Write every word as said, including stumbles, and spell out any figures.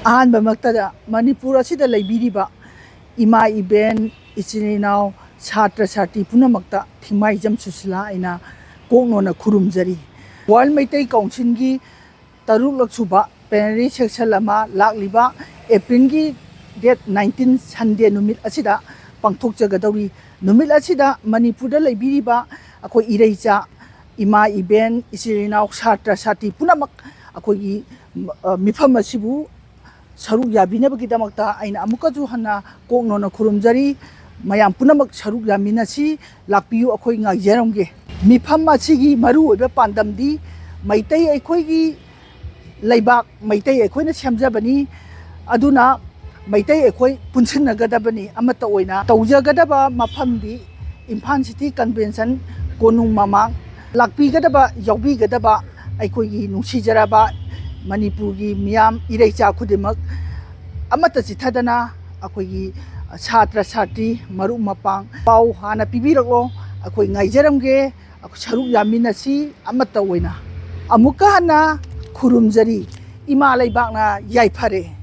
ꯑꯍꯥꯟꯕꯃꯛꯇꯗ ꯃꯅꯤꯄꯨꯔ ꯑꯁꯤꯗ ꯂꯩꯕꯤꯔꯤꯕ ꯏꯃꯥ ꯏꯕꯦꯟ, ꯏꯆꯤꯜ ꯏꯅꯥꯎ, ꯁꯥꯇ꯭ꯔ ꯁꯥꯇ꯭ꯔꯤ ꯄꯨꯝꯅꯃꯛꯇ ꯊꯤꯡꯃꯥꯏꯖꯝ ꯁꯨꯁꯤꯂꯥ ꯑꯩꯅ ꯀꯣꯛꯅꯣꯟꯅ ꯈꯨꯔꯨꯝꯖꯔꯤ꯫ ꯋꯥꯔꯜ ꯃꯩꯇꯩ ꯀꯥꯎꯟꯁꯤꯜꯒꯤ ꯇꯔꯨꯛꯂꯛ ꯁꯨꯕ ꯄ꯭ꯂꯦꯅꯔꯤ ꯁꯦꯁꯟ ꯑꯃ ꯂꯥꯛꯂꯤꯕ ꯑꯦꯄ꯭ꯔꯤꯜꯒꯤ ꯗꯦꯠ ꯅꯥꯏꯟꯇꯤꯟ ꯁꯟꯗꯦ ꯅꯨꯃꯤꯠ ꯑꯁꯤꯗ ꯄꯥꯡꯊꯣꯛꯆꯒꯗꯧꯔꯤ꯫ ꯅꯨꯃꯤꯠ ꯑꯁꯤꯗ ꯃꯅꯤꯄꯨꯔꯗ ꯂꯩꯕꯤꯔꯤꯕ ꯑꯩꯈꯣꯏ ꯏꯔꯩꯆꯥ, ꯏꯃꯥ ꯏꯕꯦꯟ, ꯏꯆꯤꯜ ꯏꯅꯥꯎ, ꯁꯥꯇ꯭ꯔ ꯁꯥꯇ꯭ꯔꯤ ꯄꯨꯝꯅꯃꯛ ꯑꯩꯈꯣꯏꯒꯤ, ꯑ, ꯃꯤꯐꯝ ꯑꯁꯤꯕꯨ ꯁꯔꯨꯛ ꯌꯥꯕꯤꯅꯕꯒꯤꯗꯃꯛꯇ ꯑꯩꯅ ꯑꯃꯨꯛꯀꯁꯨ ꯍꯟꯅ ꯀꯣꯛꯅꯣꯟꯅ ꯈꯨꯔꯨꯝꯖꯔꯤ꯫ ꯃꯌꯥꯝ ꯄꯨꯝꯅꯃꯛ ꯁꯔꯨꯛ ꯌꯥꯃꯤꯟꯅꯁꯤ, ꯂꯥꯛꯄꯤꯌꯨ, ꯑꯩꯈꯣꯏ ꯉꯥꯏꯖꯔꯝꯒꯦ꯫ ꯃꯤꯐꯝ ꯑꯁꯤꯒꯤ ꯃꯔꯨꯑꯣꯏꯕ ꯄꯥꯟꯗꯝꯗꯤ ꯃꯩꯇꯩ ꯑꯩꯈꯣꯏꯒꯤ ꯂꯩꯕꯥꯛ ꯃꯩꯇꯩ ꯑꯩꯈꯣꯏꯅ ꯁꯦꯝꯖꯕꯅꯤ꯫ ꯑꯗꯨꯅ ꯃꯩꯇꯩ ꯑꯩꯈꯣꯏ ꯄꯨꯟꯁꯤꯟꯅꯒꯗꯕꯅꯤ꯫ ꯑꯃꯠꯇ ꯑꯣꯏꯅ ꯇꯧꯖꯒꯗꯕ ꯃꯐꯝꯗꯤ ꯏꯝꯐꯥꯜ ꯁꯤꯇꯤ ꯀꯟꯚꯦꯟꯁꯟ ꯀꯣꯅꯨꯡ ꯃꯃꯥꯡ꯫ ꯂꯥꯛꯄꯤꯒꯗꯕ, ꯌꯥꯎꯕꯤꯒꯗꯕ ꯑꯩꯈꯣꯏꯒꯤ ꯅꯨꯡꯁꯤꯖꯔꯕ ꯃꯅꯤꯄꯨꯔꯒꯤ ꯃꯤꯌꯥꯝ ꯏꯔꯩꯆꯥ ꯈꯨꯗꯤꯡꯃꯛ ꯑꯃꯠꯇ ꯆꯤꯠꯊꯗꯅ ꯑꯩꯈꯣꯏꯒꯤ ꯁꯥꯇ꯭ꯔ ꯁꯥꯇ꯭ꯔꯤ ꯃꯔꯨꯞ ꯃꯄꯥꯡ ꯄꯥꯎ ꯍꯥꯟꯅ ꯄꯤꯕꯤꯔꯛꯂꯣ꯫ ꯑꯩꯈꯣꯏ ꯉꯥꯏꯖꯔꯝꯒꯦ꯫ ꯁꯔꯨꯛ ꯌꯥꯃꯤꯟꯅꯁꯤ, ꯑꯃꯠꯇ ꯑꯣꯏꯅ꯫ ꯑꯃꯨꯛꯀ ꯍꯟꯅ ꯈꯨꯔꯨꯝꯖꯔꯤ꯫ ꯏꯃꯥ ꯂꯩꯕꯥꯛꯅ ꯌꯥꯏꯐꯔꯦ꯫